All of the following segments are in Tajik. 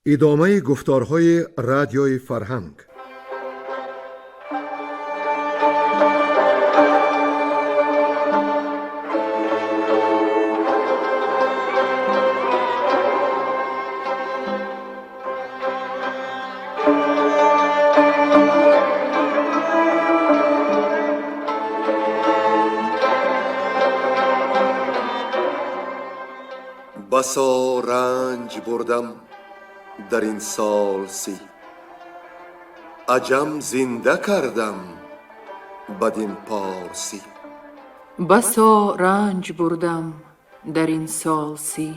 Идомаи гуфторҳои Радиои Фарҳанг. Басо ранҷ бурдам дар ин сол 30, аҷам зинда кардам бадин порсӣ. Басо ранҷ бурдам дар ин сол 30,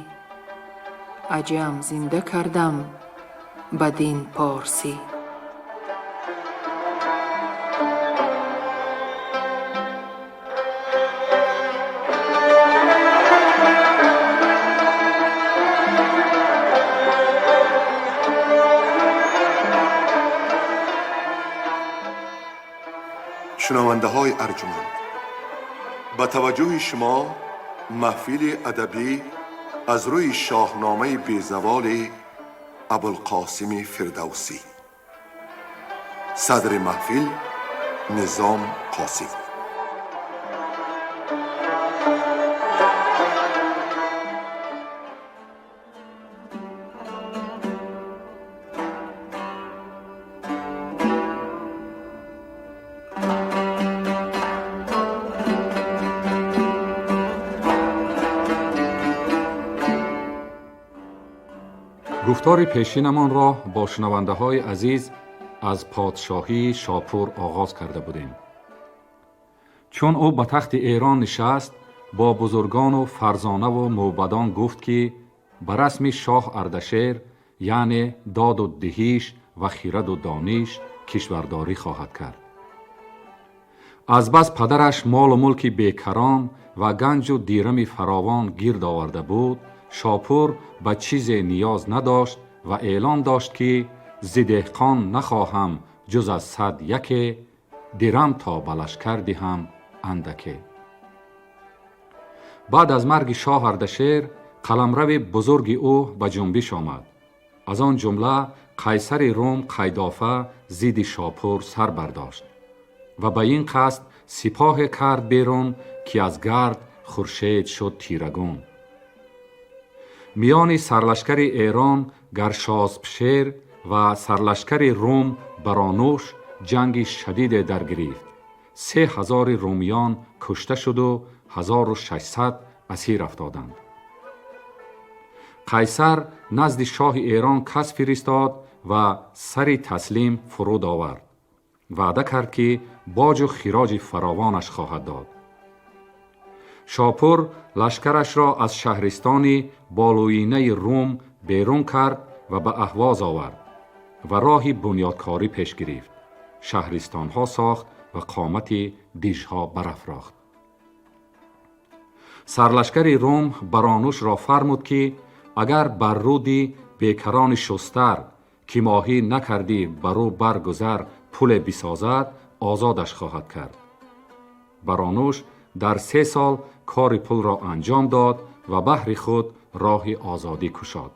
аҷам зинда кардам бадин порсӣ. Шунавандаҳои арҷуманд, ба таваҷҷӯҳи шумо маҳфили адабӣ аз рӯи шоҳномаи безаволи Абулқосими Фирдавсӣ. Садри маҳфил Низом Қосим. Гуфтори пешинамонро бо шунавандаҳои азиз аз подшоҳии Шопур оғоз карда будем. Чун ӯ ба тахти Эрон нишаст, бо бузургону фарзонаву мӯбадон гуфт, ки ба расми шоҳ Ардашер, яъне доду диҳиш ва хираду дониш, кишвардорӣ хоҳад кард. Азбас падараш молу мулки бекарон ва ганҷу дирами фаровон гирд оварда буд, Шопур ба чизе ниёз надошт ва эълон дошт, ки зи деҳқон нахоҳам ҷуз аз 100 яке, дирам то ба лашкар диҳам андаке. Баъд аз марги шоҳ Ардашер қаламрави бузурги ӯ ба ҷунбиш омад. Аз он ҷумла қайсари Рум Қайдофа зидди Шопур сар бардошт ва ба ин қасд сипоҳе кард берун, ки аз гард хуршед шуд тирагун. Миёни сарлашкари Эрон Гаршоспшер ва сарлашкари Рум Баронуш ҷанги шадиде даргирифт. 3000 румиён кушта шуду 1600 асир афтоданд. Қайсар назди шоҳи Эрон кас фиристод ва сари таслим фуруд овард. Ваъда кард, ки боҷу хироҷи фаровонаш хоҳад дод. Шопур лашкарашро аз шаҳристони болӯинаи Рум берун кард ва ба Аҳвоз овард ва роҳи бунёдкорӣ пеш гирифт. Шаҳристонҳо сохт ва қомати дижҳо барафрохт. Сарлашкари Рум Баронушро фармуд, ки агар бар руди бекарони Шустар, ки моҳӣ накардӣ бар ӯ баргузар, пуле бисозад, озодаш хоҳад кард. Баронуш дар 3 сол кори пулро анҷом дод ва баҳри худ роҳи озодӣ кушод.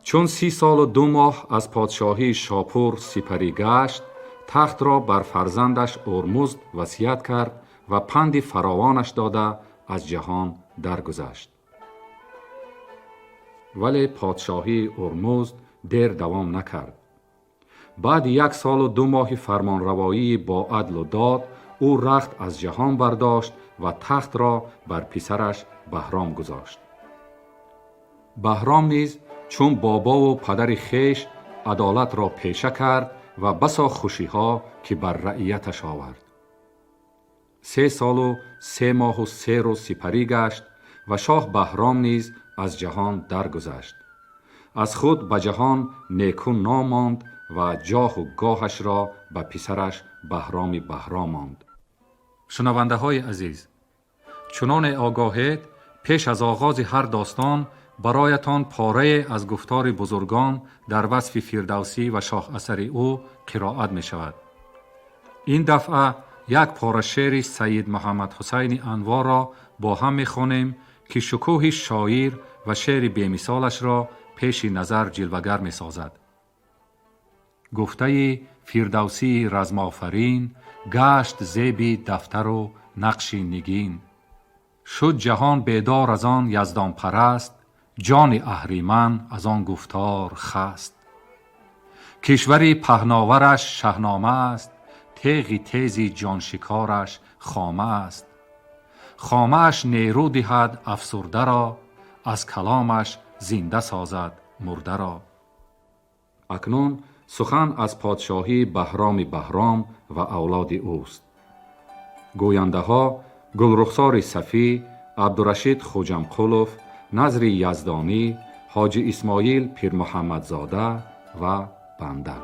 Чун 30 солу 2 моҳ аз подшоҳии Шопур сипарӣ гашт, тахтро бар фарзандаш Ормузд васият кард ва панди фаровонаш дода аз ҷаҳон даргузашт. Вале подшоҳии Ормузд дер давом накард. Баъди 1 солу 2 моҳи фармонравоии бо адлу дод, ӯ рахт аз ҷаҳон бардошт ва тахтро бар писараш Баҳром гузошт. Баҳром низ чун бобову падари хеш адолатро пеша кард ва басо хушиҳо, ки бар раияташ овард. 3 солу 3 моҳу 3 рӯз сипарӣ гашт ва шоҳ Баҳром низ аз ҷаҳон даргузашт. Аз худ ба ҷаҳон неку номонд ва ҷоҳу гоҳашро ба писараш Баҳроми Баҳром монд. Шунавандаҳои азиз, чуноне огоҳед, пеш аз оғози ҳар достон бароятон порае аз гуфтори бузургон дар васфи Фирдавсӣ ва шоҳасари ӯ қироат мешавад. Ин дафъа як пора шеъри Саид Муҳаммад Ҳусайни Анворро бо ҳам мехонем, ки шукӯҳи шоир ва шеъри бемисолашро Пеши назар ҷилвагар месозад. Гуфтаи Фирдавсии размофарин гашт зеби дафтару нақши нигин. Шуд ҷаҳон бедор аз он яздонпараст, ҷони аҳриман аз он гуфтор хаст. Кишвари паҳновараш Шаҳнома аст, теғи тези ҷоншикораш хома аст. Хомааш нерӯ диҳад афсурдаро, аз каломаш зинда созад мурдаро. Акнун сухан аз подшоҳии Баҳроми Баҳром ва авлоди ӯст. Гӯяндаҳо: Гулрухсори Сафӣ, Абдурашид Хуҷамқулов, Назри Яздонӣ, Ҳоҷи Исмоил Пирмуҳаммадзода ва банда.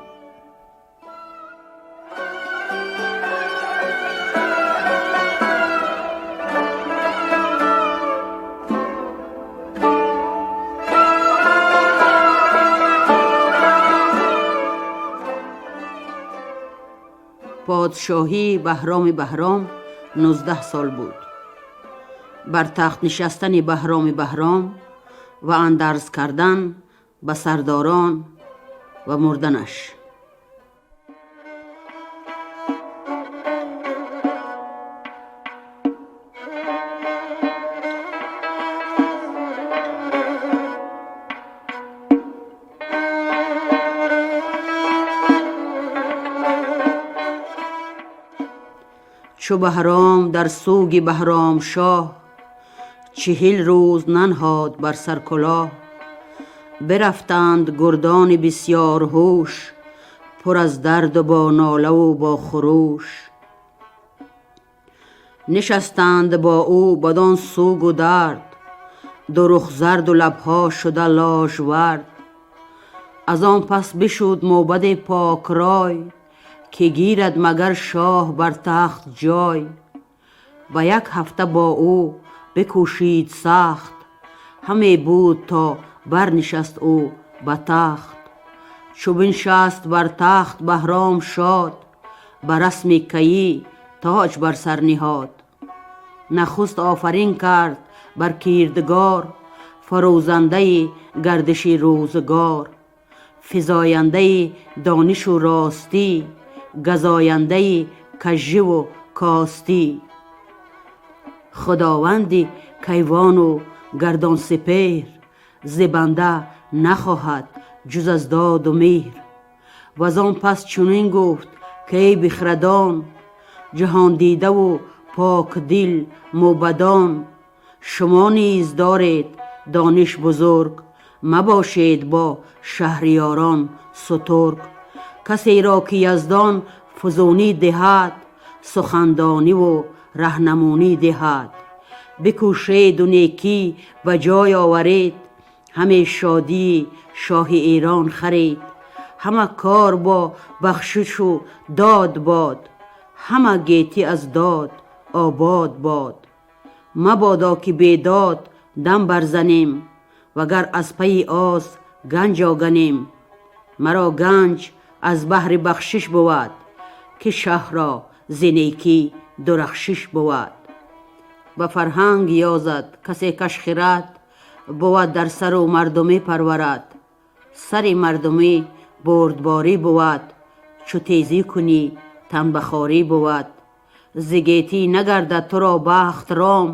Подшоҳии Баҳроми Баҳром 19 сол буд. Бар тахт нишастани Баҳроми Баҳром ва андарз кардан ба сардорон ва мурданаш. Чу Баҳром дар суги Баҳромшоҳ 40 рӯз нанҳод бар сар кулоҳ, бирафтанд гурдони бисёр ҳуш, пур аз дарду бо нолаву бо хуруш. Нишастанд бо ӯ бадон сугу дард, ду рух зарду лабҳо шуда ложвард. Аз он пас бишуд мӯбади покрай, ки гирад магар шоҳ бар тахт ҷой. Ба як ҳафта бо ӯ бикӯшид сахт, ҳаме буд то барнишаст ӯ ба тахт. Чу биншаст бар тахт Баҳром шод, ба расми кайӣ тоҷ бар сар ниҳод. Нахуст офарин кард бар кирдгор, фурӯзандаи гардиши рӯзгор, физояндаи донишу ростӣ, газояндаи кажживу костӣ. Худованди кайвону гардонсипеҳр, зи банда нахоҳад ҷуз аз доду меҳр. Ваз он пас чунин гуфт, ки эй бихрадон, ҷаҳондидаву покдил мӯбадон, шумо низ доред дониш бузург, мабошед бо шаҳриёрон сутург. Касеро ки яздон фузунӣ диҳад, сухандониву раҳнамунӣ диҳад. Бикӯшеду некӣ ба ҷой оваред, ҳаме шодии шоҳи Эрон харед. Ҳама кор бо бахшишу дод бод, ҳама гетӣ аз дод обод бод. Мабодо ки бедод дам барзанем, вагар аз пайи оз ганҷ оганем. Маро ганҷ аз баҳри бахшиш бувад, ки шаҳрро зи некӣ дурахшиш бувад. Ба фарҳанг ёзад касе каш хирад, бувад дар сару мардумӣ парварад. Сари мардумӣ бурдборӣ бувад, чу тезӣ кунӣ танбахорӣ бувад. Зи гетӣ нагардад туро бахт ром,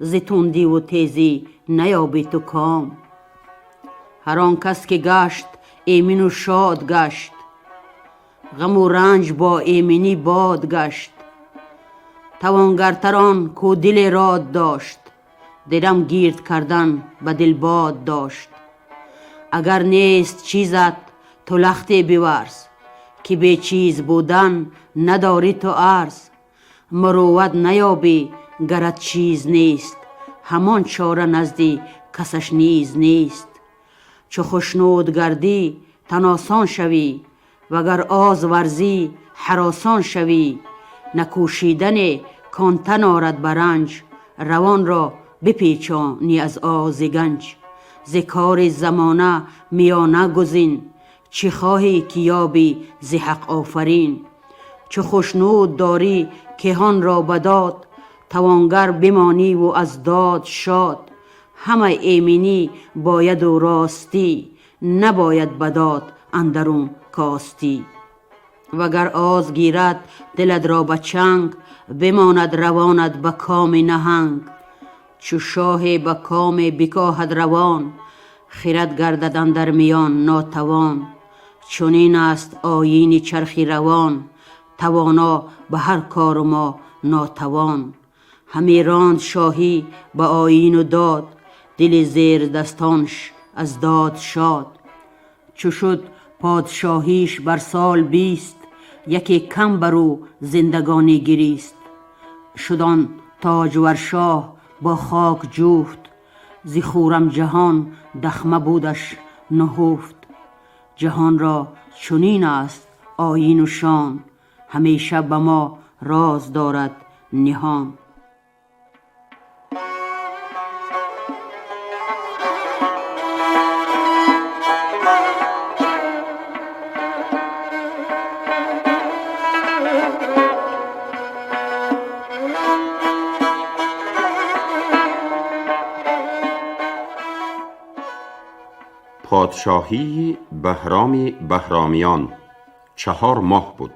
зи тундиву тезӣ наёбӣ ту ком. Ҳар он кас ки гашт эмину шод гашт, ғаму ранҷ бо эминӣ бод гашт. Тавонгартар он ку диле род дошт, дилам гирд кардан ба дил бод дошт. Агар нест чизат, ту лахте биварз, ки бечиз будан надорӣ ту арз. Мурувват наёбӣ гарат чиз нест, ҳамон чора назди касаш низ нест. Чу хушнуд гардӣ таносон шавӣ, вагар оз варзӣ ҳаросон шавӣ. Накӯшидане кон тан орад ба ранҷ, равонро бипечонӣ аз ози ганҷ. Зи кори замона миёна гузин, чӣ хоҳӣ ки ёбӣ зи ҳақ офарин. Чу хушнуд дорӣ кеҳонро ба дод, тавонгар бимониву аз дод шод. Ҳама эминӣ бояду ростӣ, Набояд ба дод андарун костӣ. Вагар оз гирад дилат ро ба чанг, бимонад равонат ба коми наҳанг. Чу шоҳе ба коме бикоҳад равон, хирад гардад андар миён нотавон. Чунин аст оини чархи равон, тавоно ба ҳар кору мо нотавон. Ҳаме ронд шоҳӣ ба оину дод, дили зердастонш аз дод шод. Чу шуд подшоҳиш бар сол 20, яке кам бар ӯ зиндагонӣ гирист. Шуд он тоҷвар шоҳ бо хок ҷуфт, зи хуррам ҷаҳон дахма будаш нуҳуфт. Ҷаҳонро чунин аст оину шон, ҳамеша ба мо роз дорад ниҳон. Подшоҳии Баҳроми Баҳромиён 4 моҳ буд.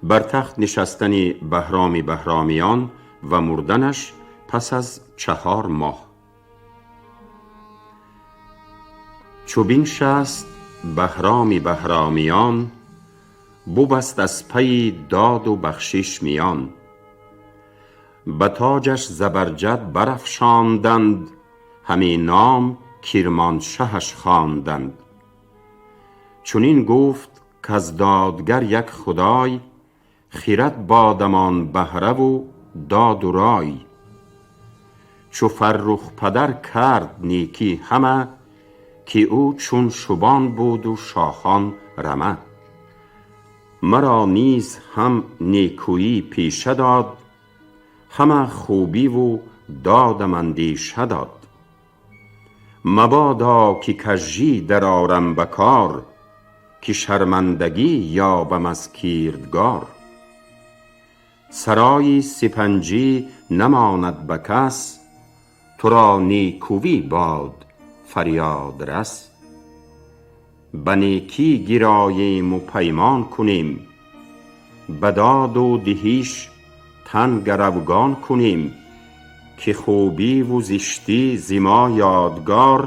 Бар тахт нишастани Баҳроми Баҳромиён ва мурданаш пас аз 4 моҳ. Чу биншаст Баҳроми Баҳромиён, бубаст аз пайи доду бахшиш миён. Ба тоҷаш забарҷад барафшонданд, ҳаме ном Кирмоншаҳаш хонданд. Чунин гуфт каз додгар як худой, хирад бодамон баҳраву доду рой. Чу Фаррух падар кард некӣ ҳама, ки ӯ чун шубон буду шоҳон рама. Маро низ ҳам некӯӣ пеша дод, ҳама хубиву додам андеша дод. Мабодо ки кажжӣ дарорам ба кор, ки шармандагӣ ёбам аз кирдгор. Сарои сипанҷӣ намонад ба кас, туро некӯвӣ бод фарёд рас. Ба некӣ гироему паймон кунем, ба доду диҳиш тан гаравгон кунем, ки хубиву зиштӣ зи мо ёдгор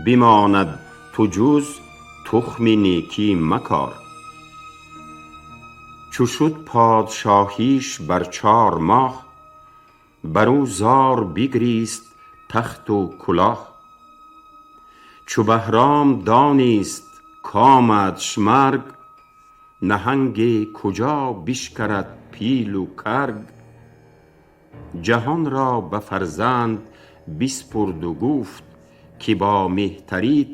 бимонад, ту ҷуз тухми некӣ макор. Чу шуд подшоҳиш бар 4 моҳ, бар ӯ зор бигрист тахту кулоҳ. Чу Баҳром донист комадш марг, наҳанге куҷо бишкарад пилу карг. Ҷаҳонро ба фарзанд биспурду гуфт, ки бо меҳтарит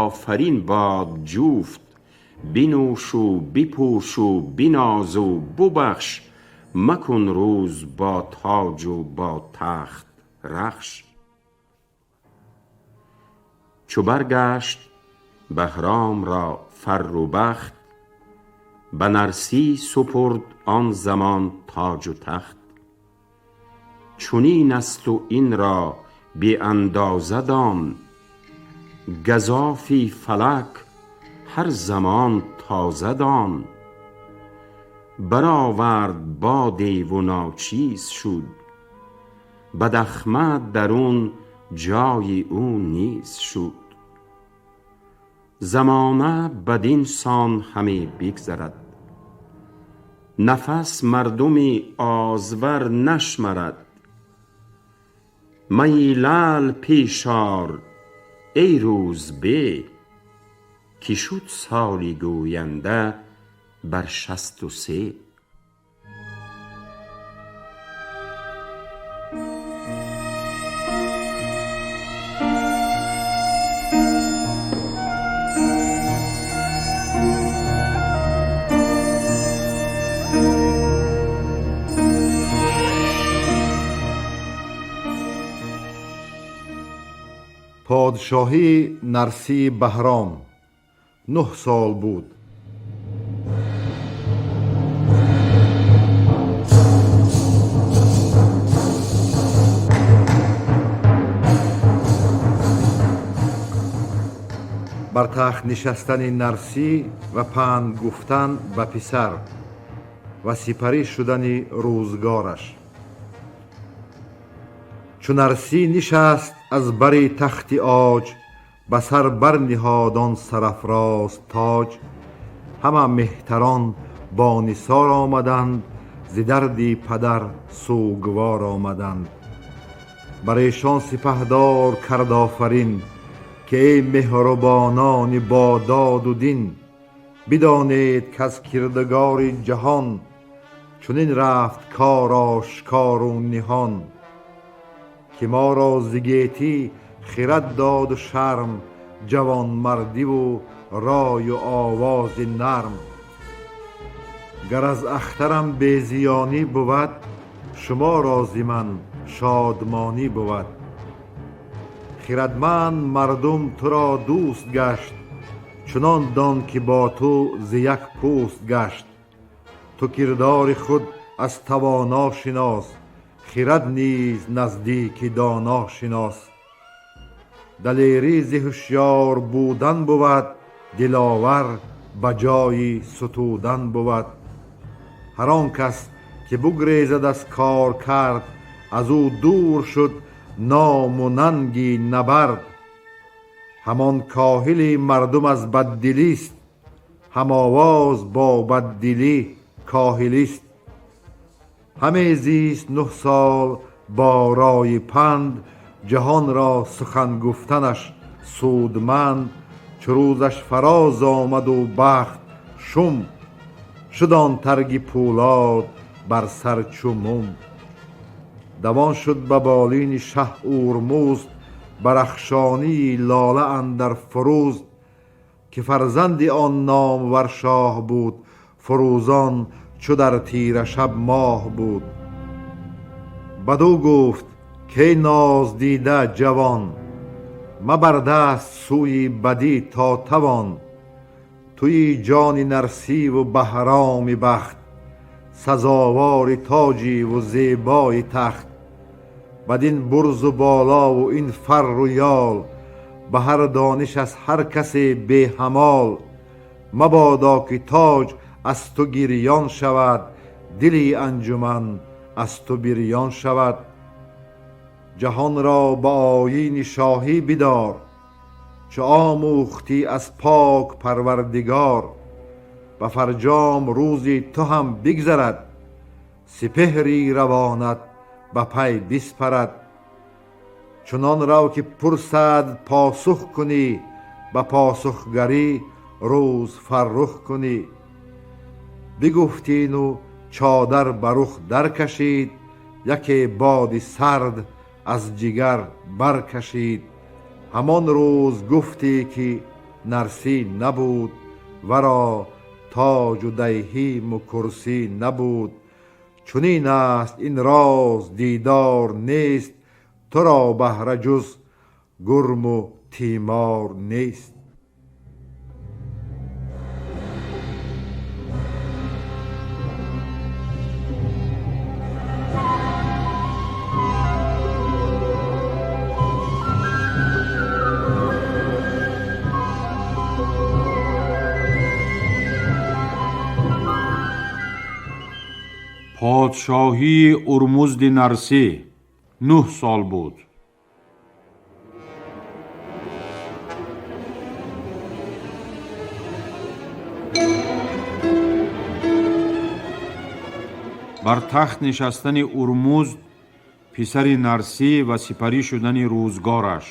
офарин бод ҷуфт. Бинӯшу бипӯшу бинозу бубахш, макун рӯз бо тоҷу бо тахт рахш. Чу баргашт Баҳромро фарру бахт, ба нарсӣ супурд он замон тоҷу тахт. Чунин асту инро беандоза дон, газофи фалак ҳар замон тоза дон. Баровард бодеву ночиз шуд, бадахма дарун ҷои ӯ низ шуд. Замона бадин сон ҳаме бигзарад, нафас мардуми озвар нашмарад. Майи лаъл пеш ор эй рӯз бе, ки шуд соли гӯянда бар 63. Подшоҳии Нарсии Баҳром 9 сол буд. Бар тахт нишастани Нарсӣ ва панд гуфтан ба писар ва сипарӣ шудани рӯзгораш. Чу Нарсӣ нишаст аз бари тахти оҷ, ба сар барниҳод он сарафроз тоҷ. Ҳама меҳтарон бо нисор омаданд, зи дарди падар сӯгвор омаданд. Бар эшон сипаҳдор кард офарин, ки эй меҳрубонони бо доду дин, бидонед каз кирдигори ҷаҳон чунин рафт кор ошкору ниҳон, ки моро зи гетӣ хирад доду шарм, ҷавонмардиву рою овози нарм. Гар аз ахтарам безиёнӣ бувад, шуморо зи ман шодмонӣ бувад. Хирадманд мардум туро дӯст гашт, чунон дон ки бо ту зи як пӯст гашт. Ту кирдори худ аз тавоно шинос, хирад низ наздики доно шинос. Далерӣ зи ҳушёр будан бувад, диловар ба ҷои сутудан бувад. Ҳар он кас ки бугрезад аз кор кард, аз ӯ дур шуд ному нанги набард. Ҳамон коҳили мардум аз баддилист, ҳамовоз бо баддилӣ коҳилист. Ҳаме зист 9 сол бо рои панд, ҷаҳонро сухан гуфтанаш судманд. Чу рӯзаш фароз омаду бахт шум, шуд он тарги пӯлод бар сар чу мум. Давон шуд ба болини шаҳ Урмузд, ба рахшонии лола андар фурӯзд, ки фарзанди он номвар шоҳ буд, фурӯзон чу дар тира шаб моҳ буд. Бадӯ гуфт кей ноздида ҷавон, мабар даст сӯи бадӣ то тавон. Туи ҷони Нарсиву Баҳроми бахт, сазовори тоҷиву зебои тахт. Бадин бурзу болову ин фарру ёл, ба ҳар дониш аз ҳар касе беҳамол. Мабодо ки тоҷ аз ту гирён шавад, дили анҷуман аз ту бирён шавад. Ҷаҳонро ба оини шоҳӣ бидор, чу омӯхтӣ аз пок парвардигор. Ба фарҷом рӯзи ту ҳам бигзарад, сипеҳри равонат ба пай биспарад. Чунон рав ки пурсад посух кунӣ, ба посухгарӣ рӯз фаррух кунӣ. Бигуфтину чодар ба рух даркашид, яке боди сард аз ҷигар баркашид. Ҳамон рӯз гуфтӣ ки Нарсӣ набуд, варо тоҷу дайҳиму курсӣ набуд. Чунин аст ин роз дидор нест, туро баҳра ҷуз гурму тимор нест. Подшоҳии Урмузди Нарсӣ 9 сол буд. Бар тахт нишастани Урмузд писари Нарсӣ ва сипарӣ шудани рӯзгораш.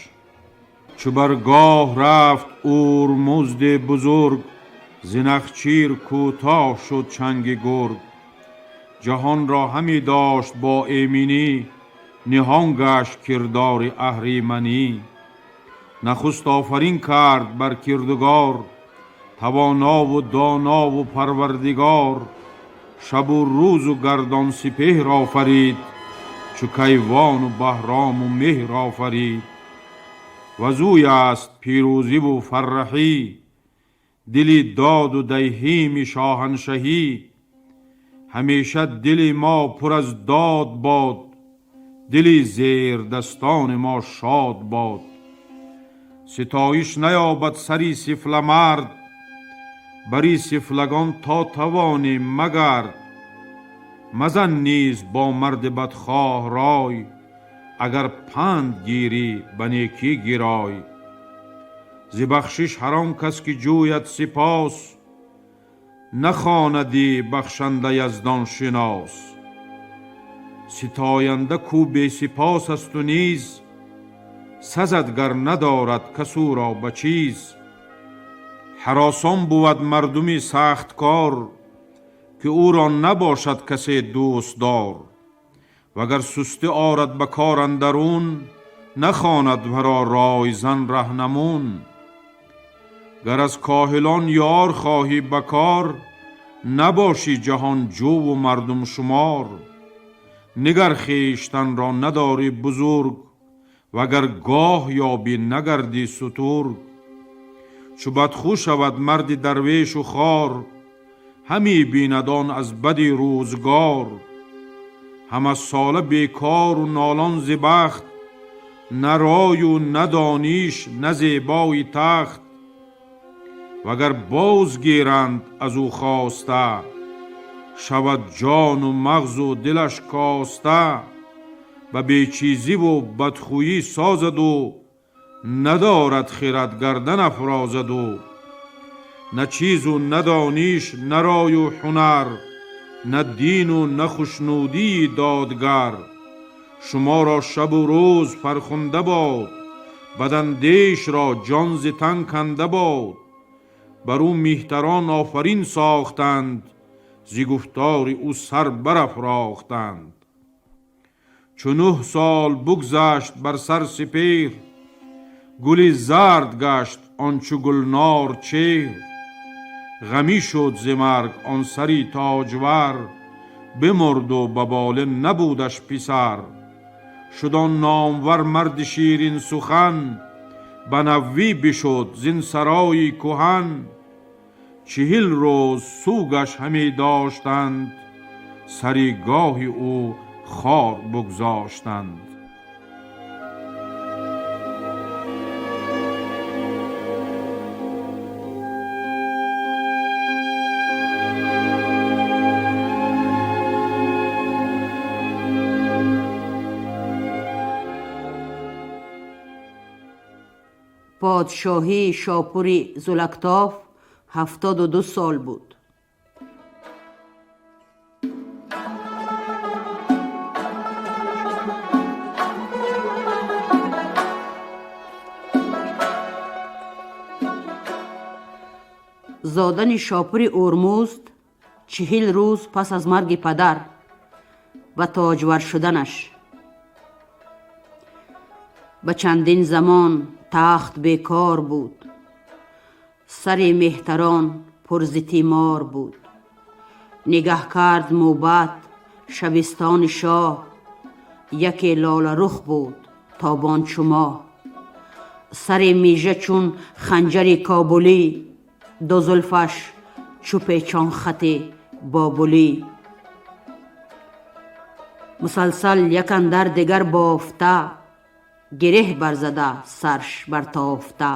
Чу бар гоҳ рафт Урмузди бузург, зи нахчир кӯтоҳ шуд чанги гург. Ҷаҳонро ҳаме дошт бо эминӣ, ниҳон гашт кирдори аҳриманӣ. Нахуст офарин кард бар кирдигор, тавонову донову парвардигор. Шабу рӯзу гардон сипеҳр офарид, чу кайвону баҳрому меҳр офарид. Вазӯй аст пирӯзиву фарраҳӣ, дили доду диҳими шоҳаншаҳӣ. Ҳамеша дили мо пур аз дод бод, дили зердастони мо шод бод. Ситоиш наёбад сари сифламард, бари сифлагон то тавонӣ магард. Мазан низ бо марди бадхоҳ рой, агар панд гирӣ ба некӣ гирой. Зи бахшиш ҳар он кас ки ҷӯяд сипос, нахонади бахшанда яздоншинос. Ситоянда кӯ бесипос асту низ, сазад гар надорад кас ӯро ба чиз. Ҳаросон бувад мардуми сахткор, ки ӯро набошад касе дӯстдор. Вагар сустӣ орад ба кор андарун, нахонад варо ройзан раҳнамун. Гар аз коҳилон ёр хоҳӣ ба кор, набошӣ ҷаҳонҷӯву мардумшумор. Нигар хештанро надорӣ бузург, вагар гоҳ ёбӣ нагардӣ сутург. Чу бадхӯ шавад марди дарвешу хор, ҳамӣ бинад он аз бади рӯзгор. Ҳама сола бекору нолон зи бахт, на рою на дониш, на зебои тахт. Вагар боз гиранд аз ӯ хоста, шавад ҷону мағзу дилаш коста. Ба бечизиву бадхӯӣ созаду, надорад хирад гардан афрозаду. На чизу на дониш, на рою ҳунар, на дину на хушнудии додгар. Шуморо шабу рӯз фархунда бод, бадандешро ҷон зи тан канда бод. Бар ӯ меҳтарон офарин сохтанд, зи гуфтори ӯ сар барафрохтанд. Чу 9 сол бугзашт бар сар сипеҳр, гули зард гашт он чу гулнор чеҳр. Ғамӣ шуд зи марг он сари тоҷвар, бимурду ба болин набудаш писар. Шуд он номвар марди ширин сухан, ба наввӣ бишуд зин сарои кӯҳан. 40 рӯз сӯгаш ҳаме доштанд, сари гоҳи ӯ хор бугзоштанд. Подшоҳии Шопури Зулактоф 72 сол буд. Зодани Шопури Ормузд 40 рӯз пас аз марги падар ва тоҷвар шуданаш. Ба чандин замон тахт бекор буд, сари меҳтарон пур зи тимор буд. Нигаҳ кард мӯбад шабистони шоҳ, яке лоларух буд тобон чу моҳ. Сари мижа чун ханҷари кобулӣ, ду зулфаш чу печон хати бобулӣ. Мусалсал як андар дигар бофта, гиреҳ барзада сарш бартофта.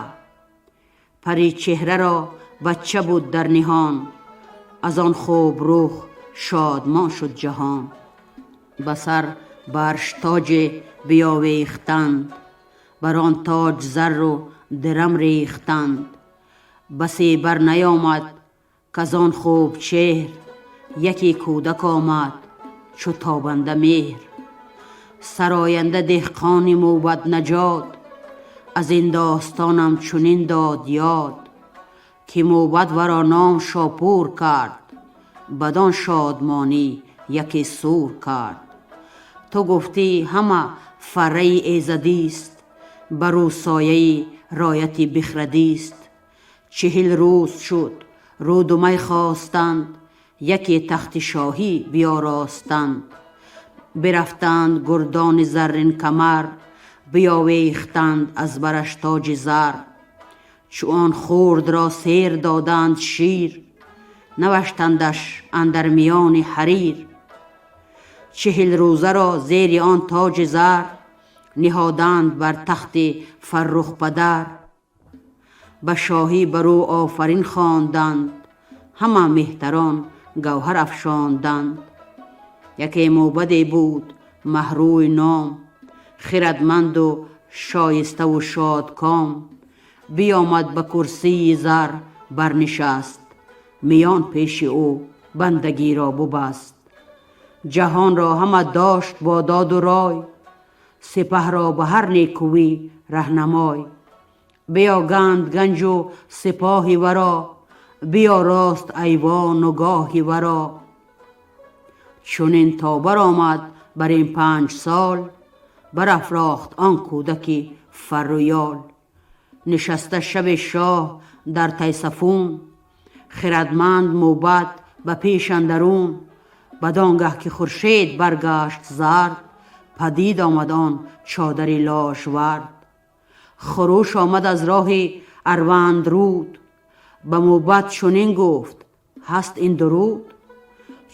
Пари чеҳраро бача буд дар ниҳон, аз он хуб рух шодмон шуд ҷаҳон. Ба сар барш тоҷе биёвехтанд, бар он тоҷ зарру дирам рехтанд. Басе бар наёмад каз он хуб чеҳр, яке кӯдак омад чу тобанда меҳр. Сароянда деҳқони мӯбад наҷот, аз ин достонам чунин дод ёд, ки мӯбад варо ном Шопур кард, бадон шодмонӣ яке сур кард. Ту гуфтӣ ҳама фарраи эзадист, бар ӯ сояи рояти бихрадист. 40 рӯз шуд рӯду май хостанд, яке тахти шоҳӣ биёростанд. Бирафтанд гурдони заррин камар, Биёвехтанд аз бараш тоҷи зар. Чу он хурд ро сер доданд шир, наваштандаш андар миёни ҳарир. 40 рӯза ро зери он тоҷи зар ниҳоданд бар тахти Фаррух падар. Ба шоҳӣ бар ӯ офарин хонданд, ҳама меҳтарон гавҳар афшонданд. Яке мӯбаде буд маҳрӯй ном, хирадманду шоиставу шодком. Биёмад ба курсии зар барнишаст, миён пеши ӯ бандагиро бубаст. Ҷаҳонро ҳама дошт бо доду рой, сипаҳро ба ҳар некӯӣ раҳнамой. Биёганд ганҷу сипоҳи варо, биёрост айвону гоҳи варо. Чунин то баромад бар ин 5 сол, барафрохт он кӯдаки фаррӯёл. Нишаста шаби шоҳ дар Тайсафун, хирадманд мӯбад ба пеш андарун. Бадон гаҳ ки хуршед баргашт зард, падид омад он чодари лошвард. Хурӯш омад аз роҳи Арванд руд, ба мӯбад чунин гуфт: ҳаст ин дуруд.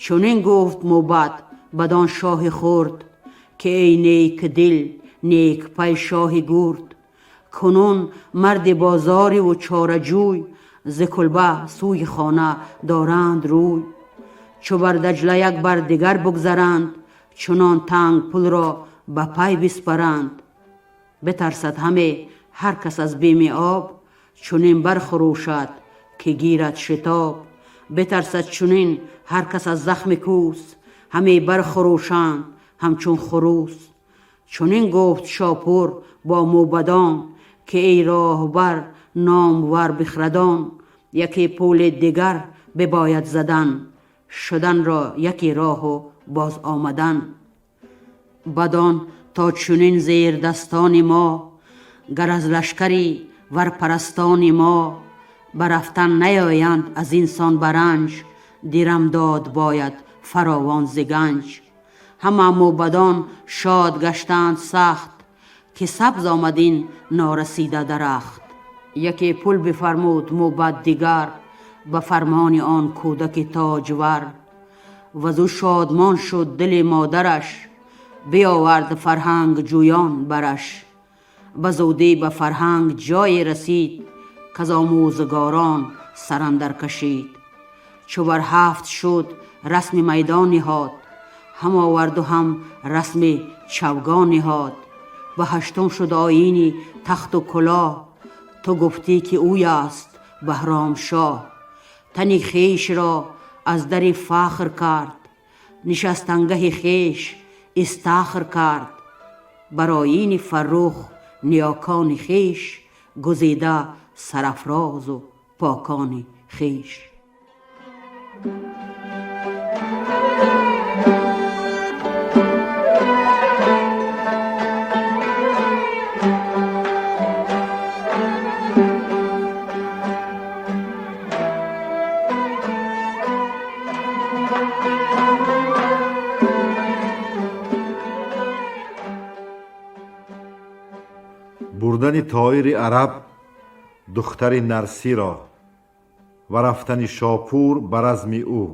Чунин гуфт мӯбад бадон шоҳи хурд, ки эй нек дил, нек пай шоҳи гурд. Кунун марди бозориву чораҷӯй, зи кулба сӯи хона доранд рӯй. Чу бар Даҷла як бар дигар бугзаранд, чунон танг пулро ба пай биспаранд. Битарсад ҳаме ҳар кас аз бими об, чунин бархурӯшад ки гирад шитоб. Битарсад чунин ҳар кас аз захми кӯс, ҳаме бархурӯшанд ҳамчун хурӯс. Чунин гуфт Шопур бо мӯбадон, ки эй роҳбар номвар бихрадон. Яке пули дигар бибояд задан, шуданро яке роҳу боз омадан. Бадон то чунин зердастони мо, гар аз лашкари варпарастони мо, ба рафтан наёянд аз инсон баранҷ, дирам дод бояд фаровон зи ганҷ. Ҳама мӯбадон шод гаштанд сахт, ки сабз омад ин норасида дарахт. Яке пул бифармуд мӯбад дигар, ба фармони он кӯдаки тоҷвар. Вазу шодмон шуд дили модараш, биёвард фарҳанг ҷӯён бараш. Ба зудӣ ба фарҳанг ҷое расид, каз омӯзгорон сар андар кашид. Чу бар 7 шуд расми майдон ниҳод, ҳам оварду ҳам расми чавгон ниҳод. Ба 8 шуд оини тахту кулоҳ, ту гуфтӣ ки ӯй аст Баҳром шоҳ. Тани хешро аз дари фахр кард, нишастангаҳи хеш истахр кард. Бар оини Фаррух ниёкони хеш, гузида сарафрозу покони хеш. Бурдани тоири араб духтари Нарсиро ва рафтани Шопур ба разми ӯ.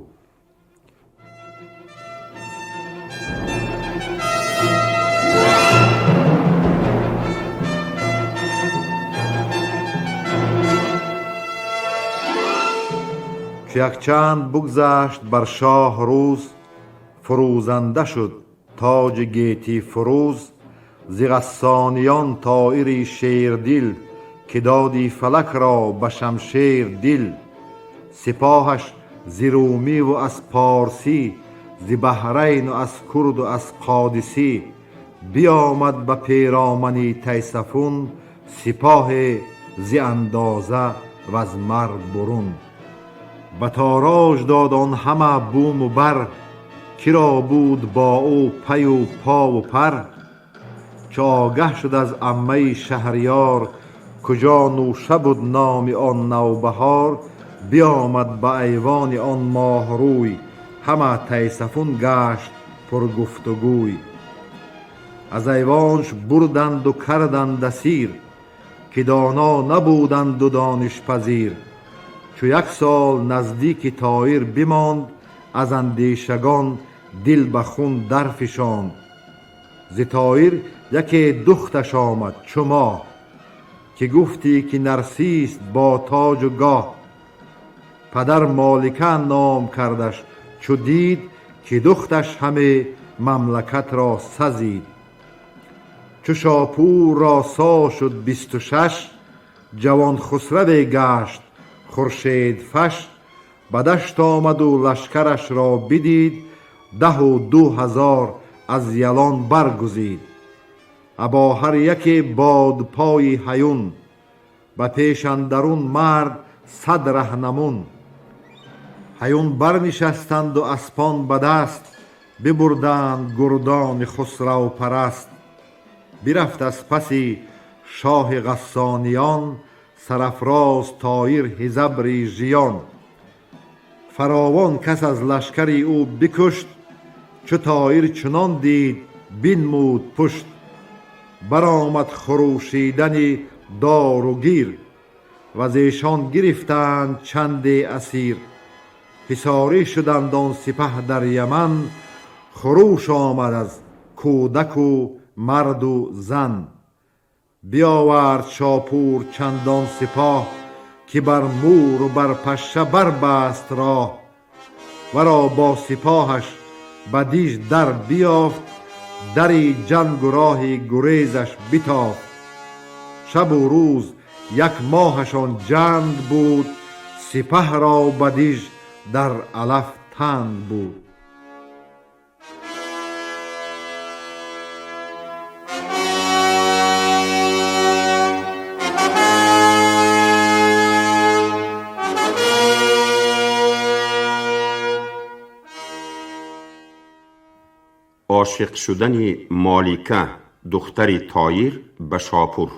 Чу якчанд бугзашт бар шоҳ рӯз, фурӯзанда шуд тоҷи гетӣ фурӯз. Зи ғассониён тоири шердил, ки доди фалакро ба шамшер дил. Сипоҳаш зи румиву аз порсӣ, зи баҳрайну аз курду аз қодисӣ. Биёмад ба перомани Тайсафун, сипоҳе зи андоза ваз мар бурун. Ба тороҷ дод он ҳама буму бар, киро буд бо ӯ паю пову пар. Чу огаҳ шуд аз аммаи шаҳриёр, куҷо нӯша буд номи он навбаҳор. Биёмад ба айвони он моҳрӯй, ҳама Тайсафун гашт пургуфтугӯй. Аз айвонш бурданду карданд асир, ки доно набуданду донишпазир. Чу як сол наздики Тоир бимонд, аз андешагон дил ба хун дарфишонд. Зи Тоир яке духташ омад чу моҳ, ки гуфтӣ ки Нарсист бо тоҷу гоҳ. Падар Молика ном кардаш, чу дид, ки духташ ҳаме мамлакатро сазид. Чу Шопур ро сол шуд 26, ҷавон хусраве гашт хуршедфаш. Ба дашт омаду лашкарашро бидид, 12 ҳазор аз ялон баргузид. Або ҳар яке бодпои ҳаюн, ба пешандарун мард 100 раҳнамун. Ҳаюн барнишастанду аспон ба даст, бибурданд гурдони хусравпараст. Бирафт аз паси шоҳи Ғассониён сарафроз Тоир Ҳизабри Жиён. Фаровон кас аз лашкари ӯ бикушт, чу Тоир чунон дид, бинмуд пушт. Баромад хурӯшидани дору гир, ваз эшон гирифтанд чанде асир. Ҳисорӣ шуданд он сипаҳ дар Яман, хурӯш омад аз кӯдаку марду зан. Биёвард Шопур чандон сипоҳ, ки бар муру бар пашша барбаст роҳ. Варо бо сипоҳаш ба диж дар биёфт, дари ҷангу роҳи гурезаш битофт. Шабу рӯз як моҳашон ҷанг буд, сипаҳро ба диж дар алаф танг буд. Ошиқ шудани Молика, духтари Тоир, ба Шопур.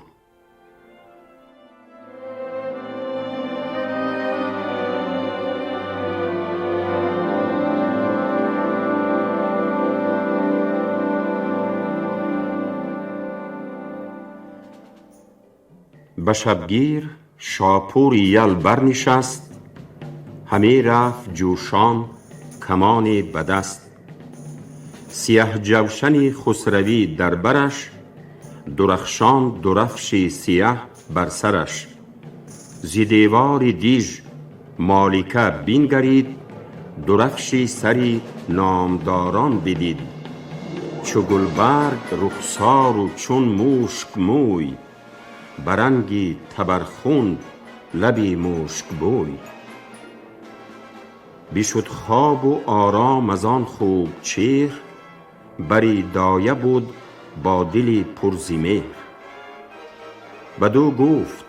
Ба шабгир Шопури ял барнишаст, ҳаме рафт ҷӯшон камоне ба даст. Сияҳ ҷавшани хусравӣ дар бараш, дурахшон дурафши сияҳ бар сараш. Зи девори диж Молика бингарид, дурафши сари номдорон бидид. Чу гулбарг рухсору чун мушк мӯй, ба ранги табархун лаби мушкбӯй. Бишуд хобу ором аз он хуб чеҳр, бари доя буд бо дили пур зи меҳр. Бадӯ гуфт,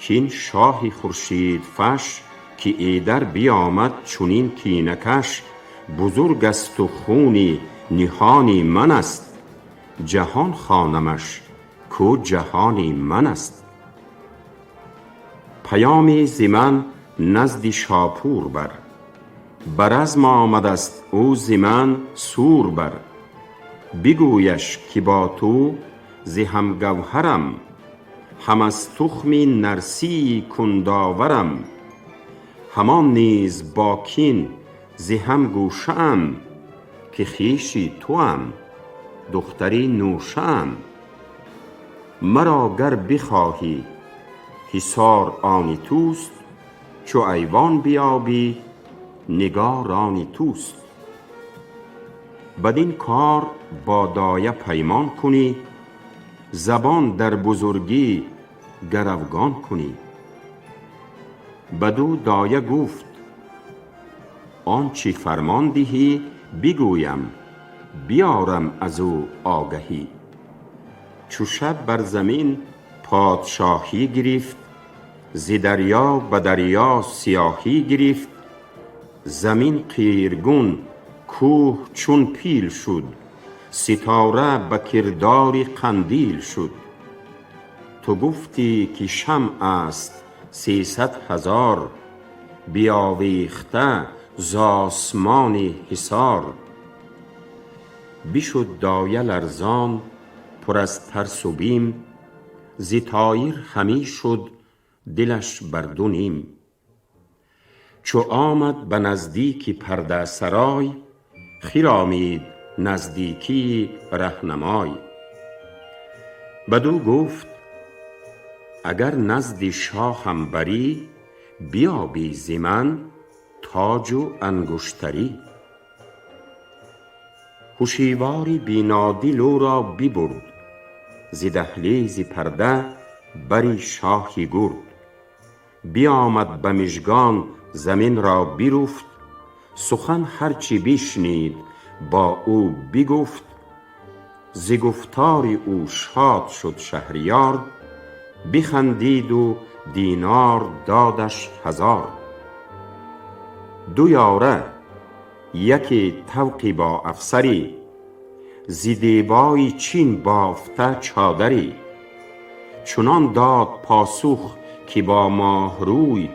кин шоҳи хуршидфаш, ки эдар биёмад чунин кинакаш, бузург асту хуни ниҳони ман аст, ҷаҳон хонамаш, кӯ ҷаҳони ман аст. Паёме зи ман назди Шопур бар, ба разм омадаст ӯ зи ман сур бар. Бигӯяш, ки бо ту зи ҳамгавҳарам, ҳам аз тухми Нарсии кундоварам, ҳамон низ бо кин зи ҳам гӯшаам, ки хеши туам, духтари Нӯшаам. Маро гар бихоҳӣ, ҳисор они туст, чу айвон биёбӣ, нигор они туст. Бадин кор бо доя паймон кунӣ, забон дар бузургӣ гаравгон кунӣ. Бадӯ доя гуфт: он чӣ фармон диҳӣ, бигӯям, биёрам аз ӯ огаҳӣ. Чу шаб бар замин подшоҳӣ гирифт, зи дарё ба дарё сиёҳӣ гирифт, замин қиргун, кӯҳ чун пил шуд, ситора ба кирдори қандил шуд. Ту гуфтӣ, ки шамъ аст 300 ҳазор биёвехта з осмони ҳисор. بشد دایه لرزان پر از ترس و بیم، ز طایر همی شد دلش بر دو نیم. چو آمد به نزدیک پرده سرای، خرامید نزدیکی رهنمای. بدو گفت اگر نزد شاهم بری، بیابی ز من تاج و انگشتری. هشیوار بینادل او را ببرد، ز دهلیز پرده بر شاه گرد. بیامد به مژگان زمین را برفت، سخن هر چه بشنید با او بگفت. ز گفتار او شاد شد شهریار، بخندید و دینار دادش 1000. دو یاره یکی طوقی با افسری، ز دیبای چین بافته چادری. چنان داد پاسخ که با ماه روی،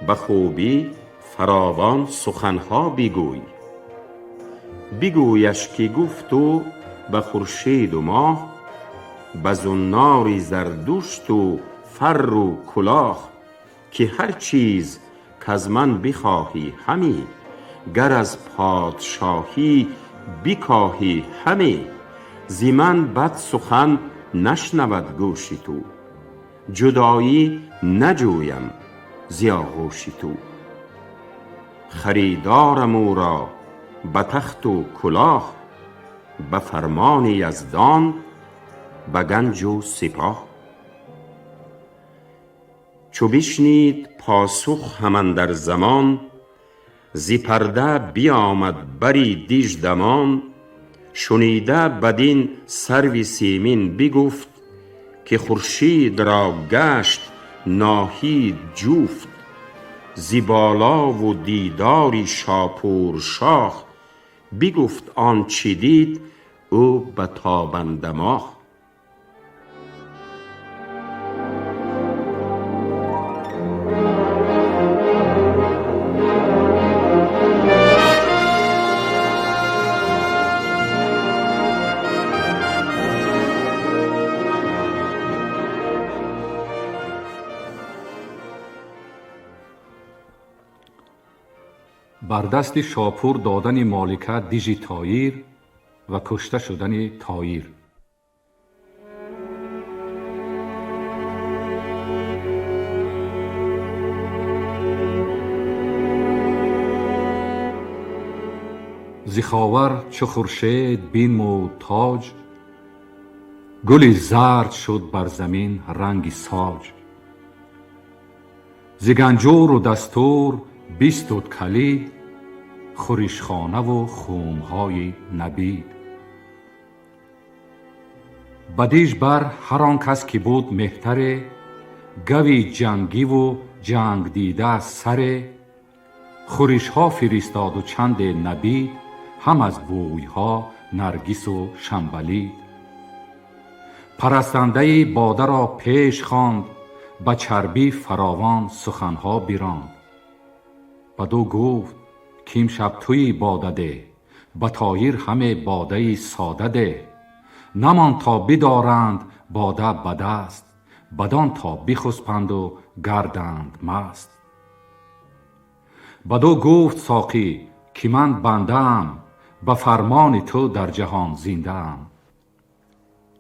به خوبی فراوان سخنها بگوی. بگویش که گفت او به خورشید و ماه، به زنار زردشت و فر و کلاه. که هر چیز کز من بخواهی همی، گر از پادشاهی بکاهی همی. ز من بد سخن نشنود گوش تو، جدایی نجویم ز آغوش تو. خریدارم او را به تخت و کلاه، به فرمان یزدان به گنج و سپاه. چو بشنید پاسخ هم اندر زمان، ز پرده بیامد بری دیژ دمان. شنیده بدین سرو سیمین بگفت، که خورشید را گشت ناهید جفت. ز بالا و دیدار شاپور شاه، بگفت آنچه دید او به تابنده ماه. Бар дасти Шопур додани молика дижи Тоир ва кушта шудани Тоир. Зи ховар чу хуршед бинмуд тоҷ, гули зард шуд бар замин ранги соҷ. Зи ганҷуру дастур бистуд калид, хӯришхонаву хумҳои набид. Ба диж бар ҳар он кас ки буд меҳтаре, гави ҷангиву ҷангдида саре, хӯришҳо фиристоду чанде набид, ҳам аз бӯйҳо наргису шамбалид. Парастандаи бодаро пеш хонд, ба чарбӣ фаровон суханҳо биронд. Баду гуфт ким шаб туи бода деҳ, ба Тоир ҳаме бодаи сода деҳ. Намон то бидоранд бода ба даст, бадон то бихуспанду гарданд маст. Баду гуфт соқӣ ки ман бандаам, ба фармони ту дар ҷаҳон зиндаам.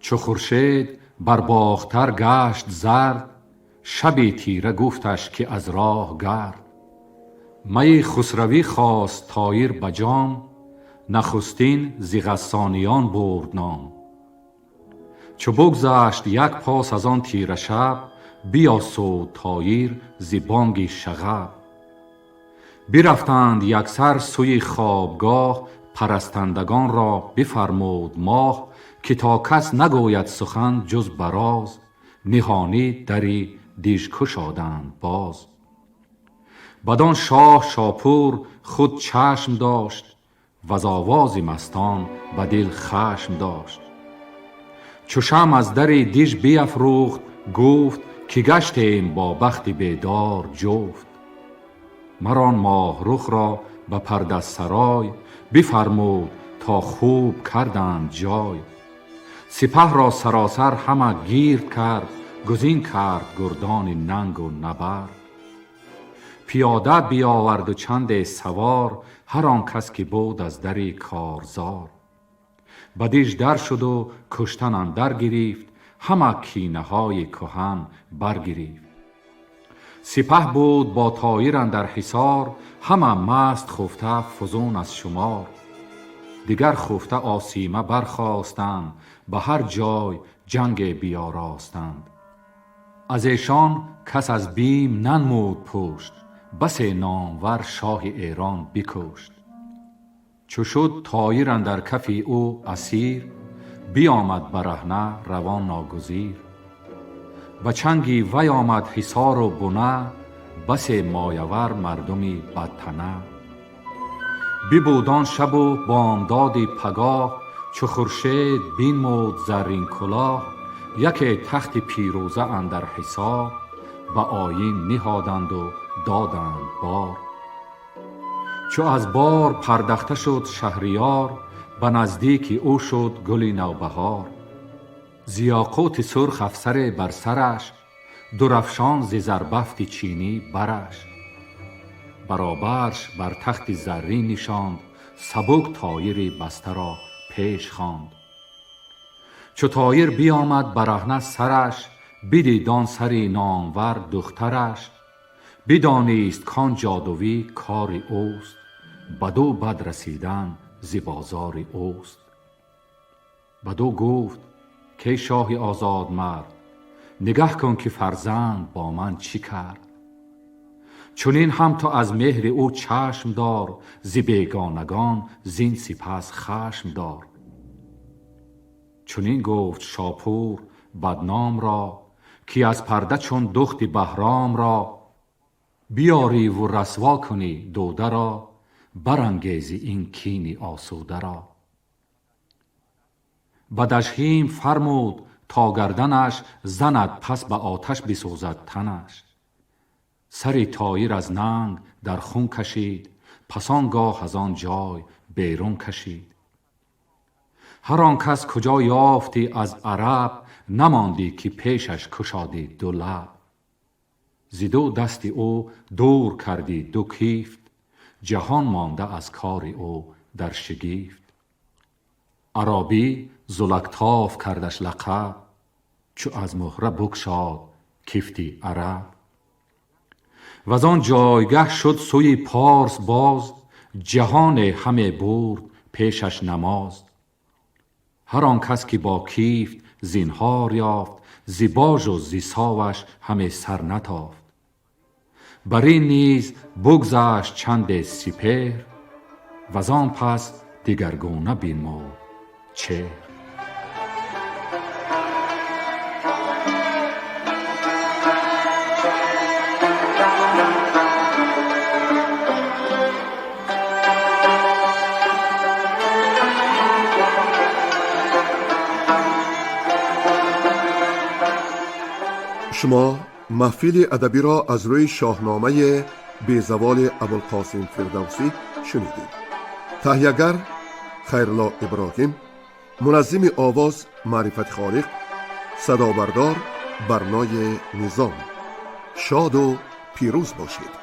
Чу хуршед бар боғтар гашт зард, шаби тира гуфташ ки аз роҳ гард. Майи хусравӣ хост Тоир ба ҷом, нахустин зи ғассониён бурд ном. Чу бигзашт як пос аз он тира шаб, биёсуд Тоир зи бонги шағаб. Бирафтанд яксар сӯи хобгоҳ, парастандагонро бифармуд моҳ, ки то кас нагӯяд сухан ҷуз ба роз, ниҳонӣ дари диж кушоданд боз. Бадон шоҳ Шопур худ чашм дошт, ваз овози мастон ба дил хашм дошт. Чу шамъ аз дари диж биафрӯхт, гуфт ки гаштем бо бахти бедор ҷуфт. Мар он моҳрухро ба пардасарой бифармуд То хуб карданд ҷой. Сипаҳро саросар ҳама гирд кард, гузин кард гурдони нангу набард. Пиёда биёварду чанде савор, ҳар он кас ки буд аз дари корзор. Ба диж дар шуду куштан андар гирифт, ҳама кинаҳои кӯҳан баргирифт. Сипаҳ буд бо Тоир андар ҳисор, ҳама маст хуфта фузун аз шумор. Дигар хуфта осима бархостанд, ба ҳар ҷой ҷанге биёростанд. Аз эшон кас аз бим нанмуд пушт, басе номвар шоҳи Эрон бикушт. Чу шуд Тоир андар кафи ӯ асир, биомад бараҳна равон ногузир. Ба чанги вай омад ҳисору буна, басе моявар мардуми бадтана. Бибуд он шабу бомдоди пагоҳ, чу хуршед бинмуд заррин кулоҳ, яке тахти пирӯза андар ҳисор, ба оин ниҳоданду доданд бор. Чу аз бор пардахта шуд шаҳриёр, ба наздики ӯ шуд гули навбаҳор. Зи ёқути сурх афсаре бар сараш, дурафшон зи зарбафти чинӣ бараш. Баробарш бар тахти заррин нишонд, сабук Тоири бастаро пеш хонд. Чу Тоир биомад бараҳна сараш, бидид он сари номвар духтараш, бидонист кон ҷодувӣ кори ӯст, баду бад расидан зи бозори ӯст. Баду гуфт: кай шоҳи озодмард, нигаҳ кун ки фарзанд бо ман чӣ кард. Чунин ҳам ту аз меҳри ӯ чашм дор, зи бегонагон зин сипас хашм дор. Чунин гуфт Шопур бадномро, ки аз парда чун духти Баҳромро биёриву расво кунӣ дударо, барангези ин кини осударо. Ба дажҳим фармуд то гарданаш занад, пас ба оташ бисӯзад танаш. Сари Тоир аз нанг дар хун кашид, пас он гоҳ аз он ҷой берун кашид. Ҳар он кас куҷо ёфтӣ аз араб, намондӣ ки пешаш кушодӣ ду лаб. Зи ду дасти ӯ дур кардӣ ду кифт, ҷаҳон монда аз кори ӯ дар шигифт. Аробӣ Зулактоф кардаш лақаб, чу аз муҳра букшод кифти араб. Ваз он ҷойгаҳ шуд сӯи Порс боз, ҷаҳоне ҳаме бурд пешаш намоз. Ҳар он кас ки бо кифт зинҳор ёфт, зи божу зи соваш ҳаме сар натофт. Бар ин низ бугзашт чанде сипеҳр, ваз он пас дигаргуна бинмуд чеҳр. Шумо маҳфили адабиро аз рӯи Шоҳномаи безаволи Абулқосим Фирдавсӣ шунидед. Таҳиягар Хайрулло Иброҳим, муназзими овоз Маърифати Холиқ, садобардор Барнои Низом. Шоду пирӯз бошед.